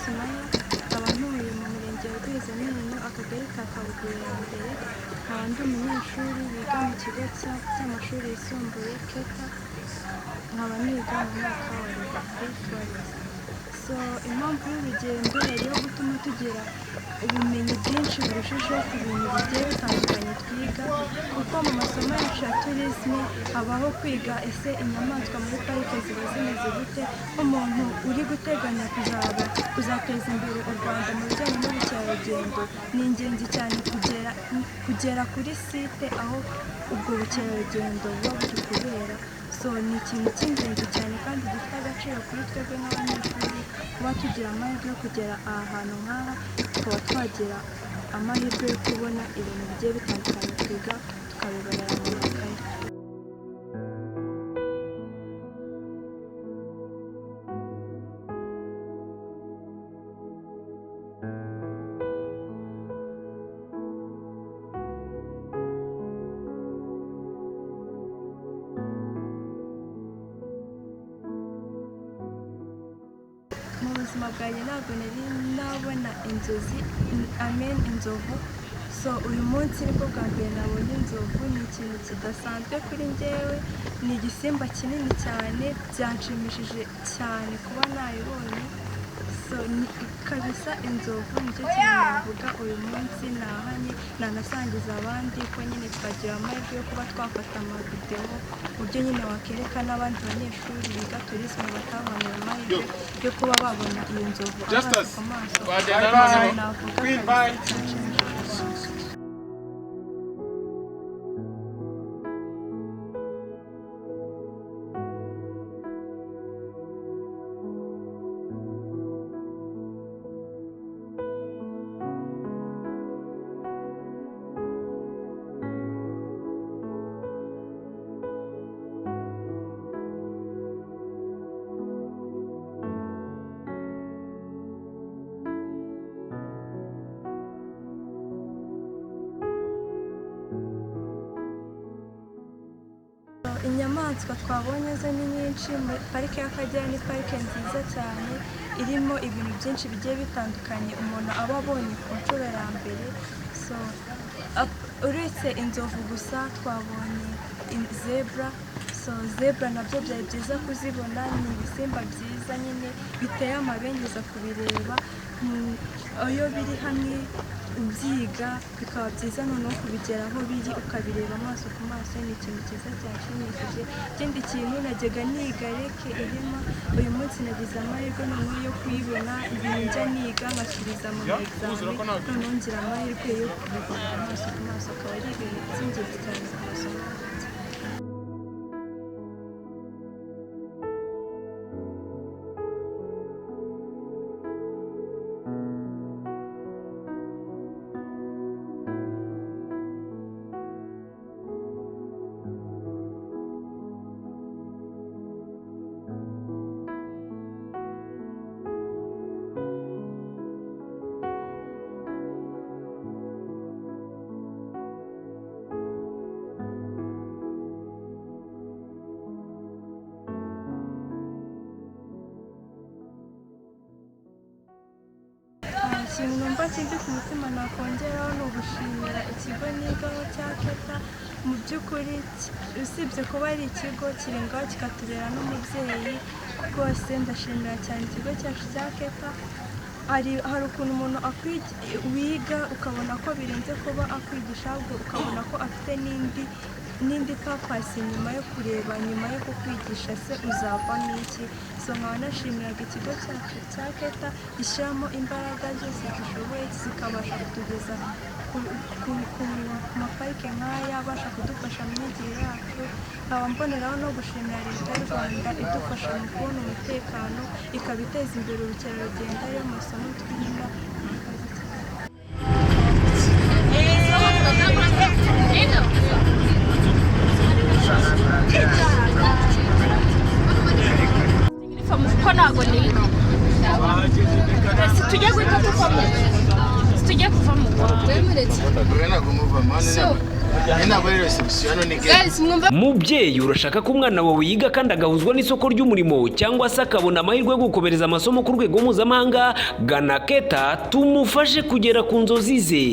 Sumaya, nkaba ntuye mu murenge wa Rwezamenyo, akagari ka Kabuguyu ya mbere, nkaba ndi umunyeshuri wiga mu kigo cy'amashuri yisumbuye KETHA, nkaba niga mu mwaka wa Level 3 Tourism. So impamvu y'urugendo yari iyo gutuma tugira ubumenyi bwinshi burushijeho ku bintu bigiye bitandukanye twiga, kuko mu masomo yacu ya tourism habaho kwiga ese inyamaswa muri parike ziba zimeze gute, nk'umuntu uri guteganya kuzateza imbere u Rwanda mu bijyanye n'ubukerarugendo, ni ingenzi cyane kugera kuri site aho ubwo bukerarugendo buba buri kubera. So ni ikintu cy'ingenzi cyane kandi gifite agaciro kuri twebwe nk'abanyeshuri kuba tugira amahirwe yo kugera aha hantu nk'aha, tukaba twagira amahirwe yo kubona ibintu bigiye bitandukanye twiga tukabibonera mu makaye. Mu buzima bwanjye ntabwo nari nabona inzozi, amen, inzovu. So uyu munsi nibwo bwa mbere nabonye inzovu, ni ikintu kidasanzwe kuri njyewe, ni igisimba kinini cyane, byanshimishije cyane kuba nayibonye. So ni kabisa inzovu nicyo kintu navuga uyu munsi nahanye nanasangiza abandi ko nyine twagira amahirwe yo kuba twafata amavidewo, uburyo nyine wakereka n'abandi banyeshuri biga tourism batabonye amahirwe yo kuba babona iyo nzovu amaso ku maso. Navuga kabisa cyanshimishije cyane. Inyamaswa twabonye zo ni nyinshi. Parike y'Akagera ni parike nziza cyane irimo ibintu byinshi bigiye bitandukanye umuntu aba abonye ku nshuro ya mbere. So uretse inzovu gusa twabonye zebra. So zebra nabyo byari byiza kuzibona, ni ibisimba byiza nyine biteye amabengeza kubireba. Iyo biri hamwe ubyiga bikaba byiza, noneho kubigera aho biri ukabireba amaso ku maso ni ikintu cyiza cyanshimishije. Ikindi kintu najyaga niga reke ihema, uyu munsi nagize amahirwe noneho yo kuyibona, ibintu njya niga nkasubiza mu examen, noneho ngira amahirwe yo kubibona amaso ku maso, akaba ari ibintu by'ingenzi cyane ku masomo yanjye. Ikintu numva kindi ku mutima nakongeraho ni ugushimira ikigo nigaho cya KETHA. Mu by'ukuri usibye kuba ari ikigo kiri ngaho kikatubera n'umubyeyi, rwose ndashimira cyane ikigo cyacu cya KETHA. Hari ukuntu umuntu wiga ukabona ko birenze kuba akwigisha, ahubwo ukabona ko afite n'indi papasi nyuma yo kureba, nyuma yo kukwigisha se uzavamo iki. So nkaba nashimiraga ikigo cyacu cya KETHA gishyiramo imbaraga zose gishoboye zikabasha kutugeza ku maparike nk'aya, abasha kudufasha mu myigire yacu. Nkaba mboneraho no gushimira leta y'u Rwanda idufasha mu kubona umutekano, ikaba iteza imbere ubukerarugendo, ariyo masomo twiga. Murakoze cyane. Kuko ntabwo niga tujye guhita tuvamo, tujye kuvamo. Iyi ntabwo ari reception, hano ni gate. Guys, mwumva. Mubyeyi, urashaka ko umwana wawe yiga kandi agahuzwa n'isoko ry'umurimo, cyangwa se akabona amahirwe yo gukomereza amasomo ku rwego mpuzamahanga? Gana Keta tumufashe kugera ku nzozi ze.